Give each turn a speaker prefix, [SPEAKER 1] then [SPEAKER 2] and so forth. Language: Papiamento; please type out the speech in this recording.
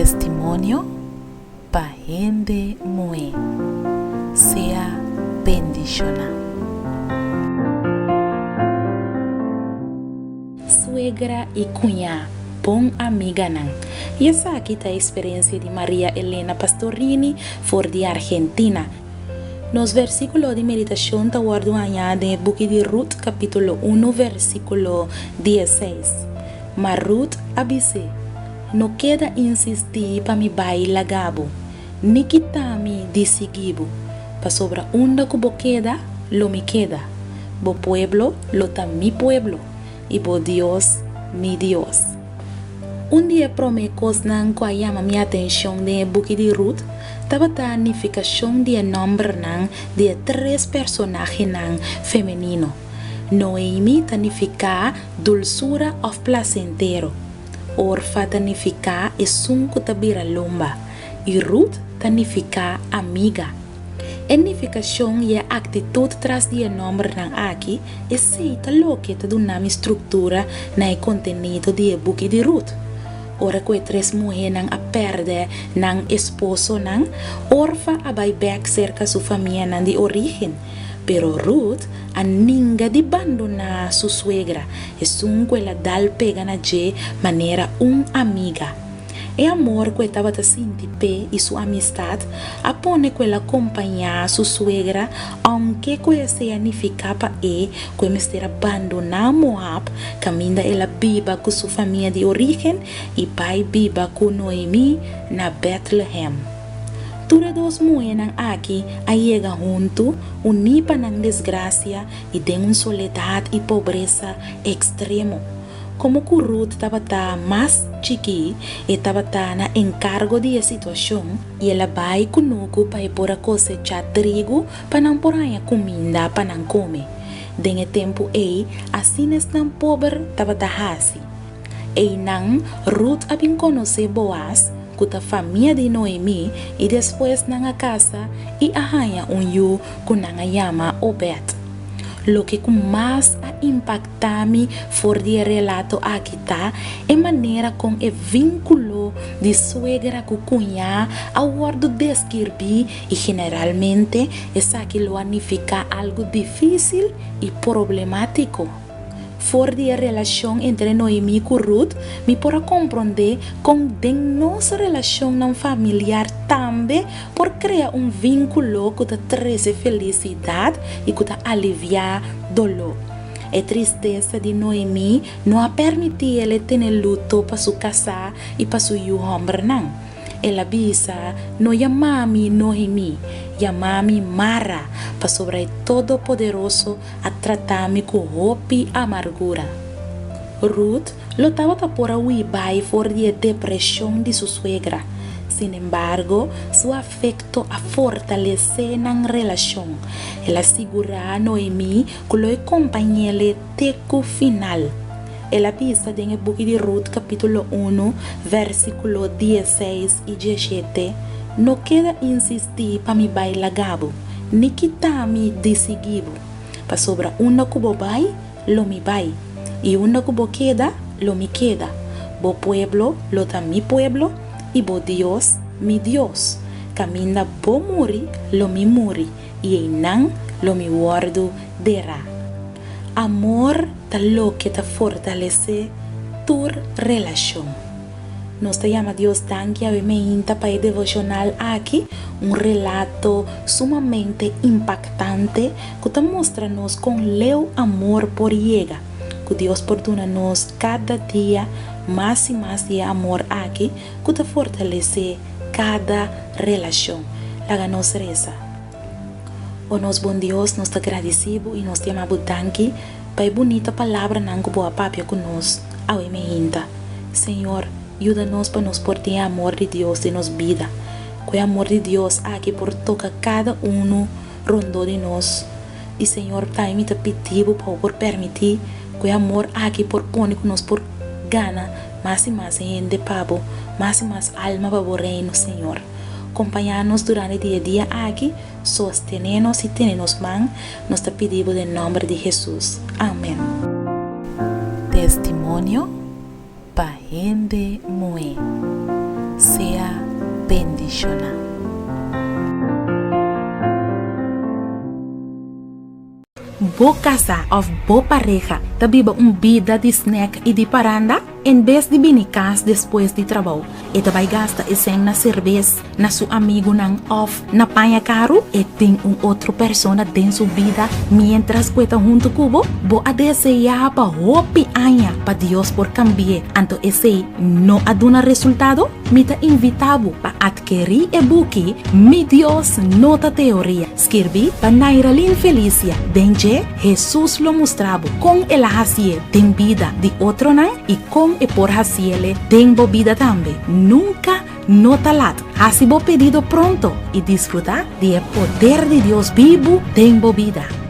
[SPEAKER 1] Testimonio pa hende muhé. Sea bendishoná. Suegra i kuñá, bon amiganan. I esaki ta e eksperensia di Maria Elena Pastorini for di Argentina. Nos versíkulo di meditashon ta wòrdu hañá den e buki di Rut kapítulo unu versíkulo dieseis. Ma Rut a bis'é, No keda insistí pa mi bai laga bo, ni kita mi di sigui bo, pasobra unda ku bo keda, lo mi keda, bo pueblo lo ta mi pueblo, i bo Dios mi Dios. Un di e promé kosnan ku a yama mi atenshon den e buki di Rut tabata nifikashon di e nòmbernan di e tres personahenan femenino. Noemi ta nifiká dulsura òf plasentero, Orfa ta nifiká esun ku ta bira lomba, i Rut ta nifiká amiga. E nifikashon i e aktitut tras di e nòmbernan aki, esei ta loke ta duna mi struktura na e kontenido di e buki di Rut. Ora ku e tres muhénan a pèrdè nan esposonan, Orfa a bai bèk serka su famianan di orígen. Pero Rut a ninga di bandoná su suegra, esun ku el a dal pega na dje manera un amiga. E amor ku e tabata sinti p'e i su amistat a pone ku el a kompañá su suegra ounke ku esei a nifiká pa e ku e mester a bandoná Moab kaminda el a biba ku su famia di orígen i bai biba ku Noemí na Bètlehèm. Tur e dos muhénan aki a yega huntu, uní pa nan desgrasia i den un soledat i pobresa ekstremo. Komo ku Rut tabata mas chikí, e tabata na enkargo di e situashon, i el a bai kunuku pa e por a kosechá trigu pa nan por haña kuminda pa nan kome. Den e tempu ei, asina esnan pober tabata hasi. Einan, Rut a bin konosé Boaz, ku ta famia di Noemí, i despues nan a kasa i a haña un yu ku nan a yama Obed. Loke ku mas a impaktá mi for di e relato aki ta e manera kon e vínkulo di suegra ku kuñá a wòrdu deskirbí i generalmente esaki lo a nifiká algu difísil i problemátiko. For di e relashon entre Noemí ku Rut, mi por a komprondé kon den nos relashonnan familiar tambe por krea un vínkulo ku ta trese felisidat i ku ta aliviá doló. E tristesa di Noemí no a permití el e tene luto pa su kasá i pa su yu hòmbernan. El a bisa, No yama mi Noemí, yama mi Mara, pasobra e Todopoderoso a trata mi ku hopi amargura. Ruth lo tabata por a hui bai for di e depreshon di su suegra. Sin embargo, su afekto a fortalesé nan relashon. El a sigurá Noemí ku lo e kompañ'é te ku final. El a bisa den e buki di Ruth kapítulo unu, vèrsikulo dieseis i dieshete, No keda insistí pa mi bai laga bo. Ni kita mi di sigui bo, pasobra unda ku bo bai, lo mi bai, i unda ku bo keda, lo mi keda. Bo pueblo lo ta mi pueblo, i bo Dios, mi Dios. Kaminda bo muri, lo mi muri, i einan lo mi wòrdu derá. Amor ta loke ta fortalesé tur relashon. Nos ta yama Dios danki awe meinta pa e devoshonal aki, un relato sumamente impaktante ku ta mustra nos kon leu amor por yega, ku Dios por duna nos kada dia mas i mas di e amor aki ku ta fortalesé kada relashon. Laga nos resa. O nos bon Dios, nos ta gradisí bo i nos ta yama bo danki pa e bunita palabranan ku bo a papia ku nos awe meinta. Señor, yuda nos pa nos por tin e amor di Dios den nos bida. Ku e amor di Dios aki por toka kada unu rondó di nos. I Señor, tambe mi ta pidi bo pa bo por permití ku e amor aki por pone ku nos por gana mas i mas hende pa bo, mas i mas alma pa bo Reino, Señor. Kompañá nos durante di e dia aki, sostené nos i tene nos man, nos ta pidi bo den nòmber di Hesus. Amèn.
[SPEAKER 2] Testimonio pa hende muhé.
[SPEAKER 1] Sea bendishoná. Bo kasá òf bo pareha ta biba un bida di snèk i di paranda? En bes di bini kas despues di trabou, e ta bai gasta e sèn na serbes, na su amigunan òf na paña karu? E tin un otro persona den su bida miéntras ku e ta huntu ku bo? Bo a deseá pa hopi aña pa Dios por kambi'é, anto esei no a duna resultado? Mi ta invitá bo pa atkerí e buki Mi Dios No Ta Teoria, skirbí pa Nairalyn Felicia. Den dje, Hesus lo mustra bo kon el a hasié den bida di otronan i kon e por hasiele den bo bida tambe. Nunka no ta lat. Hasi bo pedido pronto i disfrutá di e poder di Dios bibu den bo bida.